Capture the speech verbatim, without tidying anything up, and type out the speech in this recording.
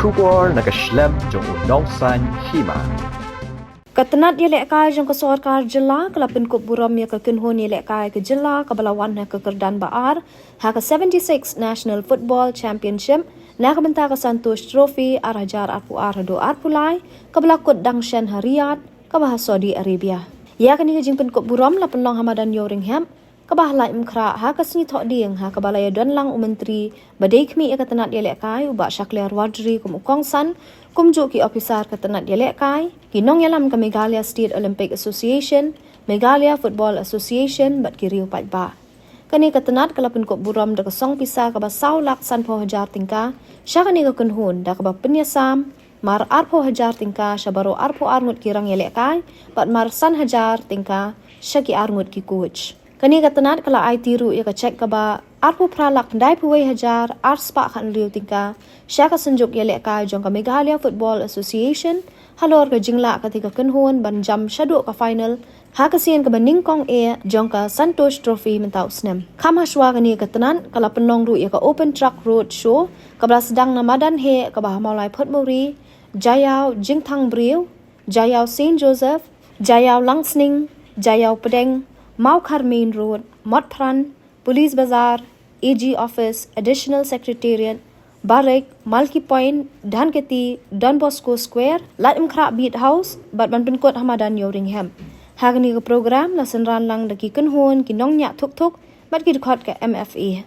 Khubor na ka shlem jong u nongsan hima. Ka tnat ïalehkai jong ka sorkar jylla ka la pynkup burom ïa ka kynhun ïalehkai ka jylla kaba la wan ha ka kyrdan ba ar ha ka seventy-sixth National Football Championship na ka bynta ka Santosh Trophy ar hajar arphew ar haduh arphew lai, kaba la kut dang shen ha Riyadh, kaba ha Saudi Arabia. Ïa kane ka jingpynkup burom la pynlong ha madan Ïewrynghep, kaba ha Laitumkhrah ha ka sngi Thohdieng, ha kaba la ïadon lang u Myntri ba dei khmih ïa ka tnat ïalehkai, u Bah Shakliar Warjri kum u kongsan, kumjuh ki ophisar ka tnat ïalehkai, ki nongïalam ka Meghalaya State Olympic Association, Meghalaya Football Association bad ki riew paidbah. Kane ka tnat ka la pynkup burom da ka song pisa kaba saw lak sanphew hajar tyngka sha kane ka kynhun, da kaba pynïasam mar arphew hajar tyngka sha baroh arphew ar ngut ki rang ïalehkai bad mar san hajar tyngka sha ki ar ngut ki coach. Kane ka tnat ka la aiti ruh ïa ka cheque kaba arphew phra lak khyndai phew wei hajar ar spah khathynriew tyngka sha ka synjuk ïalehkai jong ka Meghalaya Football Association halor ka jinglah kata ka kynhun ban jam shaduh ka final ha ka sien kaba nyngkong eh jong ka Santosh Trophy mynta u snem. Kham hashwa kane ka tnat ka la pynlong ruh ïa ka Open Truck Road Show, kaba la sdang na madan heh kaba ha Mawlai Photmawri, Jaïaw Jingthangbriew, Jaïaw Saint Joseph, Jaïaw Langsning, Jaïaw Pdeng, Mawkhar Main Road, Motphran, Police Bazar, A G Office, Additional Secretariat, Barrack, Malki Point, Dhankheti, Don Bosco Square, Laitumkhrah Beat House bad ban pynkut ha madan Ïewrynghep. Ha kane ka program la synran lang da ki kynhun, ki nongñiah thuk thuk bad ki dkhot ka M F A.